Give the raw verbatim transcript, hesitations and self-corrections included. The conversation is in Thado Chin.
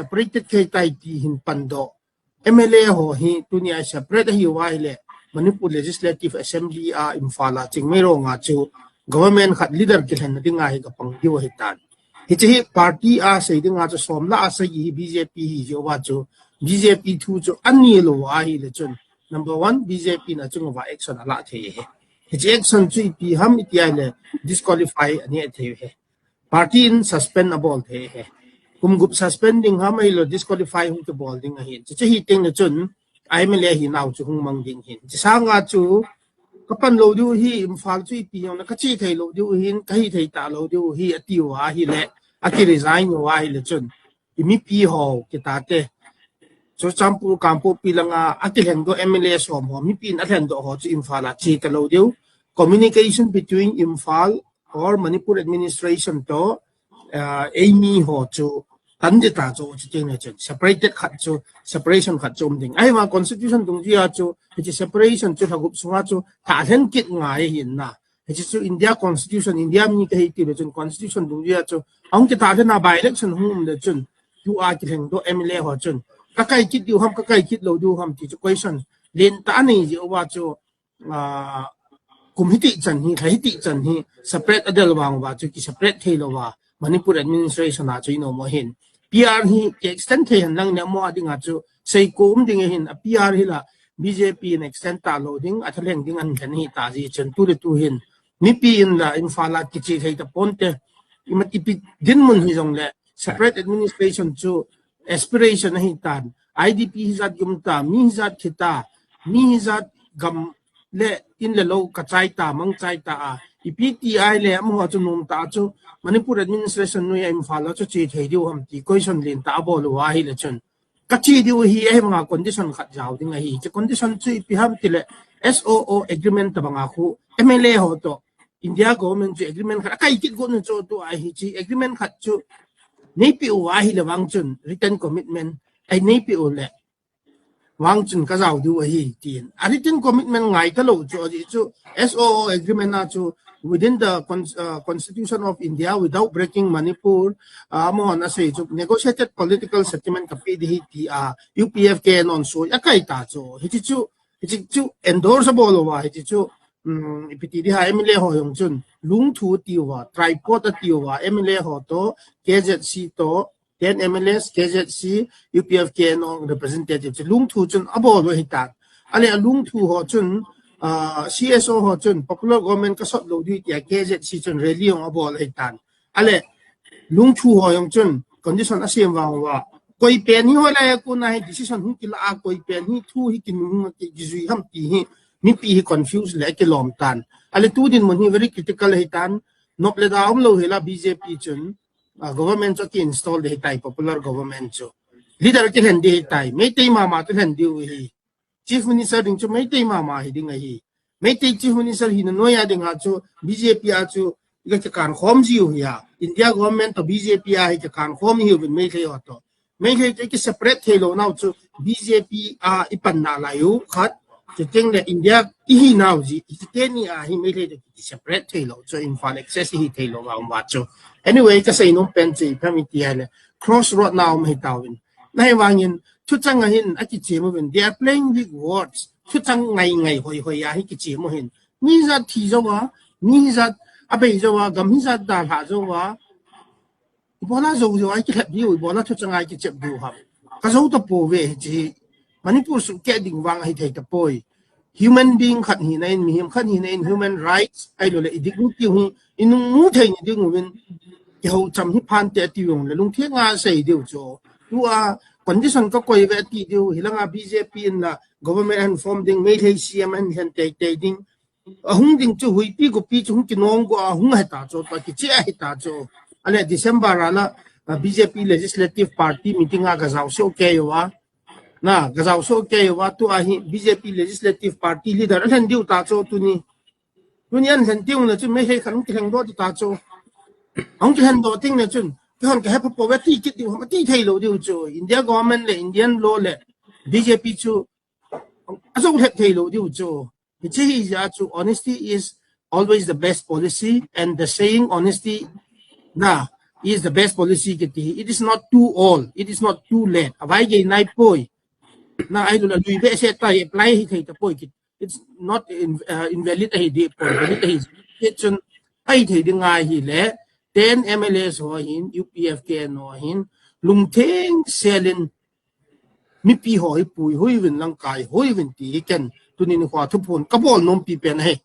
separated thei tai ti hin pan doh. M L A ho hi tuni a separate ahi uva ahile Manipur Legislative Assembly a Imphal a Chingmeirong a chu government khat leader kilhenna dinga hi kapang diu ahitan. Hiche hi party a sei dinga chu som lah a sagi hi B J P hi jeh uva chu B J P thu chu ani lou ahile chun number one B J P in achung uva action alah thei ahi. Hiche action chu ipi ham iti ahile disqualify aneh thei ahi. Party in suspend abol thei ahi. Kum gup suspend ding ham ahilou disqualify hung kibol ding ahin. Chuche hi teng le chun M L A hinau chu hung mang ding ahin. Hiche sanga chu kapan lou diu ahi, Imphal chu ipi jong le kache thei lou diu ahin, kahi thei talou diu ahi ati uva ahile, akiresign uva ahile chun i mipi ho kitate Churachandpur, Kangpokpi langa akilhengdoh M L A som ho, mipi in alhendoh ho chu Imphal a che talou diu. Communication between Imphal or Manipur administration toh, uh, eimi ho chu tan ding tah chu, chu teng le chun separated khat chu, separation khat chu um ding. Ahivang constitution dungjui a chu hiche separation chu lha gup sunga chu thah lhen kit ngai ahin na. Hiche chu India Constitution, India mi kahi ti le chun Constitution dungjui a chu ahung kithah lhena by-election hung um le chun, tua kilhengdoh M L A ho chun kakai kit diu ham, kakai kit lou diu ham ti chu question lentah anei jeh uva chu, ah, kum hiti chan hi, lha hiti chan hi separate adel vang uva chu kiseparate thei louva Manipur administration a chu inom u ahin. P R hi kiextend thei hen lang le amaho dinga chu seiko um ding ahin, a P R hi la B J P in extend talou ding, athalheng ding ahin lhen ahitah jeh chun tu le tu hin mipi in la Imphal a kiche thei taponte. Imat ipi dinmun hijongle separate administration chu aspiration ahitan. I D P hijat um ta, mi hijat thi ta, mi hijat gam le in le lou kachai ta, mangchai ta a. Ipi ti ahile amaho chu nom tah chu Manipur administration noiya Imphal a chu che thei diu ham ti question lentah abol uva ahile chun kache diu ahi, ahivanga condition khat jao ding ahi. Hiche condition chu ipi ham tile S O O agreement tobanga khu M L A ho toh India government chu agreement khat akai kit got nu chu tua hiche agreement khat chu neipeh uva ahile vang chun written commitment ahi neipeh u le vang chun kajao diu ahi tin. A written commitment ngai talou chu ajeh chu S O O agreement a chu within the con-, uh, Constitution of India without breaking Manipur, uh, amahon asei chu negotiated political settlement kape ding ahi tia U P F K N O in soi akai ta chu. Hiche chu, hiche chu endorse abol uva, hiche chu, um, ipi ti ding ham M L A ho jong chun lungthu ati uva, tripod ati uva, M L A ho toh, K Z C toh, ten M L As, K Z C, U P F K N O representative chu lungthu chun abol u ahitan. Ahile alungthu ho chun, ah, C S O ho chun popular government kasot lou ding tia K Z C chun rally jong abol ahitan. Ahile lungthu ho jong chun condition asem vang uva, koi pen hi hoilai a kona hi decision hung kila a, koi pen hi thu hi kinung hung kijui ham ti hi mipi hi confuse le kilom tan. Ahile tu dinmun hi very critical ahitan. Nop le da umlou hela B J P chun, ah, government chu ki install ding ahitai, popular government chu. Leader kilhen ding ahitai, Meitei mama chu lhen diu ahi. Chief Minister ding chu Meitei mama hi ding ahi. Meitei Chief Minister hina noiya dinga chu B J P a chu iga kikan khom jiu ahi a. India government toh B J P a hi kikan khom ihiuvin Meitei ho toh. Meitei toh iki separate thei lou nau chu B J P a ipan nalai u khat. Chuteng le India ihi nau jeh, ihi teni a hi Meitei toh iki separate thei lou chu Imphal access ihi thei lou vang uva chu. Anyway, kasei nom pen chu ipi ham iti ahile crossroad na um ahi tauvin. Ahivangin thuchang a hin akichem uvin. They are playing with words. Thuchang ngai ngai hoi hoi a hi kichem u hin. Mi hijat thi jou a, mi hijat abei jou a, gam hijat dalha jou a. Ibola jou jou a ikilhep diu, ibola thuchang a ikichep diu ham. Kajou tapouve hiche. Manipur sukeh ding vang ahi thei tapoi. Human being khat hina in, mihem khat hina in, human rights, ahilou le i dignity hi inung mu thei ni ding uvin, kihou cham hi phante ati jong le lungtheng a sei diu chu. Tua condition kakoi uve ati diu, hilanga B J P in la government ahin form ding, Meitei C M ahin lhen teitei ding. Ahung ding chu huipi gopi chu hung kinong go a hung ahi ta chu, tua kiche ahi ta chu. Ahile December a la, ah, B J P Legislative Party meeting a gajao soh kei uva. Na, gajao soh kei uva tua hi B J P Legislative Party leader alhen diu ta chu tuni. Tuni ahin lhen diu na chu Meitei khat hung kilhengdoh ding ta chu. Hung kilhengdoh ding na chun, kihon kahe pha pouve ati kit diu ham, ati thei lou diu chu. India government le Indian law le B J P chu ajou lhep thei lou diu chu. Hiche hi jeh a chu honesty is always the best policy and the saying honesty na is the best policy kiti hi. It is not too old. It is not too late. Avai gei nai poi. Na ai lu la lui be se ta apply hi thei ta poi kiti. It's not in, uh, invalid ahi di poi. Valid ahi. It chun ai thei di ngai hi le. Ten M L As ho hin, U P F K N ho hin, lungtheng selin mipi ho hi pui hui vin langkai hui vin ti hi ken tunin khua thuphon ka bol nom pi pen ahi.